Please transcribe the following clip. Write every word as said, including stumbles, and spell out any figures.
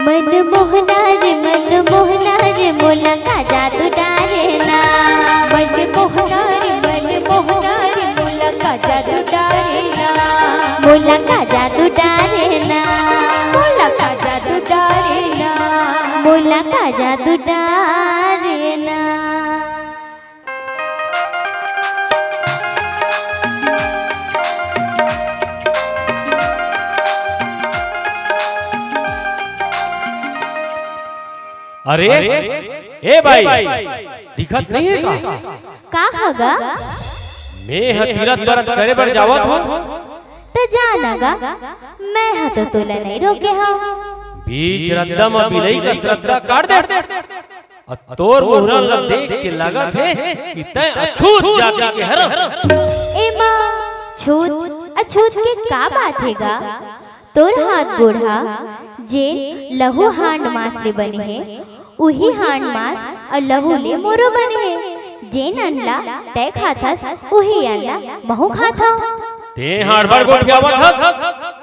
मन मोहना रे, मन मोहना रे, मोला का जादू डारे ना। मन मोहना रे, मन मोहना रे, मोला का जादू डारे ना। मोला का जादू डारे ना। मोला का जादू डारे ना। मोला का जादू डारे ना। अरे, ए भाई, दिखत नहीं है का? का हगा? मैं ह तीरथ बरत करे बर जावत हूँ। त जा ना गा, मैं ह तो तोला नहीं रोके हूँ। बीच रद्दा म बिलई का श्रद्धा काट दे। अउ तोर मुहरा ल देख के लगत हे कि तैं अछूत जाति के हरस। एमा छूत अछूत के का बात हे गा? तोर हाथ गोड़ हा जे लहू हांड मांस ले बने हे, उही हांड मांस अउ लहू ले मोरो बने हे। जेन अन्न ला तैं खाथस, उही अन्न ला महू खाथंव। तें हड़बड़ गोठियावत हस।